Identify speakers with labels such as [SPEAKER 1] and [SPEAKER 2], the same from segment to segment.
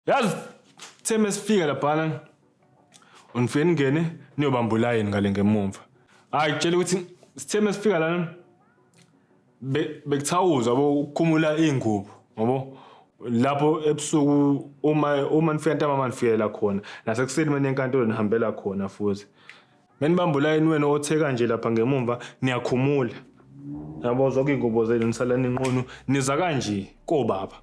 [SPEAKER 1] Yazi theme sifika laphana unifike ningene niyobamba ulayini ngale ngemumva. Hayi kutshela ukuthi sitheme sifika lana bekuthawuzwa yabo ukukhumula iy'ngubo yabo lapho ebusuku uma nifika ntambama nifikela khona nasekuseni uma niyenkantolo nihambela khona futhi. Menibamba ulayini wenu othe kanje lapha ngemumva niyakhumula. Yabo zonke iy'ngubo zenu nisala ninqunu niza kanje kobaba.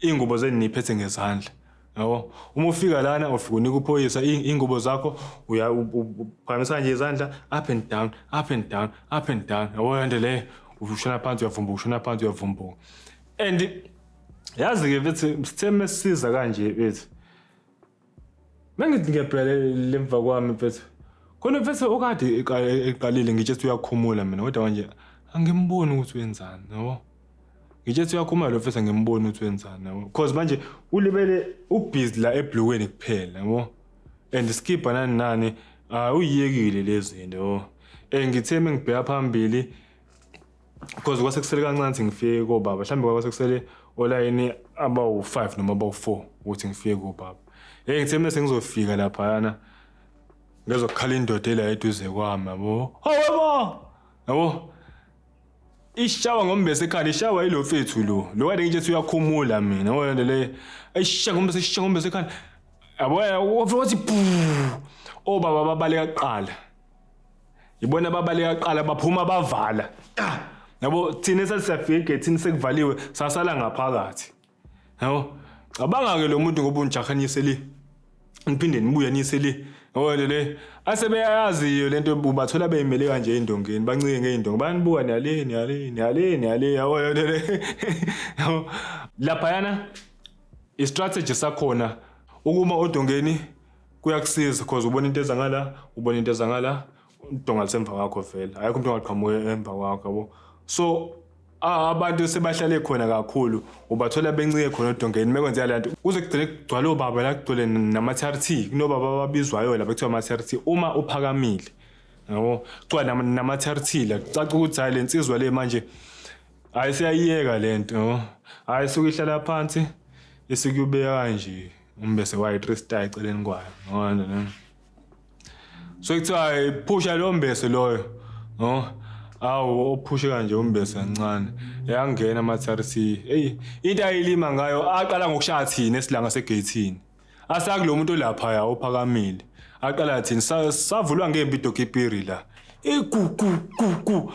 [SPEAKER 1] Iy'ngubo zenu niyiphethe ngezandla. Yabo uma ufika lana ufika unika uphoyisa iy'ngubo zakho uphakamisa nje izandla up and down up and down up and down. Yabo lento leyo ushona phansi uyavumbuka ushona phansi uyavumbuka. And yazi-ke bethi sithe mesisiza kanje bethi Mengithi ngiyabheka lemva kwami mfethu. Khona mfethu okade eqalile ngitshe ukuthi uyakhumula mina kodwa manje angimboni ukuthi wenzani yabo. Ngitshe ukuthi uyakhumula lo mfethu angimboni ukuthi wenzani yabo. Cause manje ulibele ubhizi la ebhlukweni kuphela yabo. And skipper nani nani uyiyekile lezi zinto yabo. Eh ngithe mengibheka phambili because kwase kusele kancane ukuthi ngifike kobaba mhlawumbe kwase kusele olayini abawu-5 noma abawu-4 ukuthi ngifike kobaba. Hey ngithe mese ngizofika laphayana ngezokukhala indoda ela eduze kwami yabo. Hawe ma! Yabo. Ishawa ngombese ekhanda ishawa yilo mfethu lo. Lo kade ngitshe uyakhumula mina. Yabo lento le. Ayisha ngombese isha ngombese ekhanda. Yabo wafika wathi bhu. Obaba babaleka kuqala. Ibona babaleka kuqala baphuma bavala. Yabo thina sasiyafika egethini sekuvaliwe sasala ngaphakathi. Yabo cabanga ke lo muntu ngoba unijahanise le. Niphinde nibuye nise le. Yabo le le asebeyaziyo lento ubathola beyimele kanje endongeni bancike ngeindonga bayanibuka niyale niyale niyale niyale yabo le le. Yabo laphayana i-strategy sakhona ukuma odongeni kuyakusiza cause ubona into eza ngala ubona into eza ngala udonga lisemva kwakho vele ayikho umuntu ongaqhamuka emva kwakho yabo so abantu sebahlale khona kakhulu ubathola bencike khona odongeni mekwenzeka le nto kuze kugcine kugcwale obaba la kugcwele nama-TRT kunobaba ababizwayo la bekuthiwa ama-TRT uma uphakamile yabo kugcwala nama-TRT la kucaca ukuthi hhayi le nsizwa le manje hhayi siyayiyeka le nto yabo hhayi suke ihlala phansi isuke ubeka kanje umbese wayo three star eceleni kwayo ngona ne so kuthiwa phusha lo mbese loyo no awu ophushe kanje umbese kancane yangena ama-TRC eyi into ayilima ngayo aqala ngokushaya thina esilanga segeyithini asakulo muntu olaphaya ophakamile aqala thina savulwa ngempi idokipiri la ku ku ku ku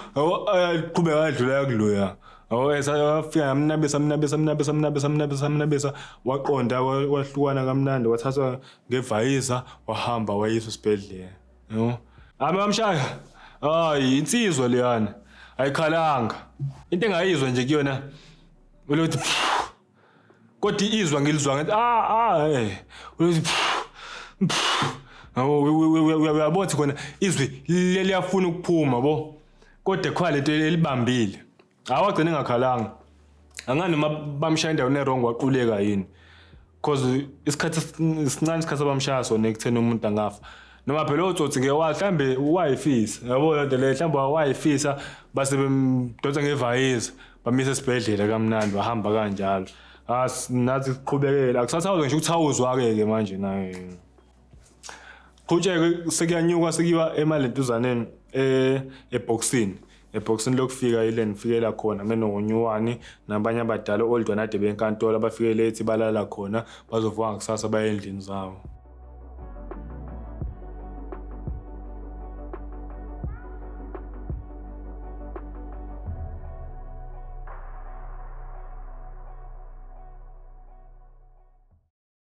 [SPEAKER 1] qhubeka adlula kuloya Oh esafika yamnabisa amnabisa amnabisa amnabisa amnabisa amnabisa waqonda wahlukana kamnandi wathathwa ngevayisa wahamba wayiswa esibhedlela yabo ame bamshaya hayi insizwa leyana ayikhalanga into engayizwa nje kuyona ulothi kodwa izwa ngilizwa ngathi ah ah eh ulothi uyabona ukuthi khona izwi liyafuna ukuphuma bo kodwa khona lento elibambile hayi wagcina engakhalanga angani noma bamshaya endaweni erong waquleka yini cause isikhathi sincane isikhathi abamshaya sona ekutheni umuntu angafa noma phela otsotsi ke wa mhlambe wayifisa yabo lento le mhlambe wayifisa base bemdonsa ngevayiza bamisa esibhedlela kamnandi wahamba kanjalo nathi siqhubekele akusathawuzwa ngisho ukuthawuzwa-ke ke manje naye qhutsheke sekuyanyuka sekuyiwa emalentuzaneni eh ebhoksini ebhoksini lokufika ile nifikela khona menongonyuwani nabanye abadala old one ade benkantolo abafike late balala khona bazovuka ngakusasa baye endlini zabo.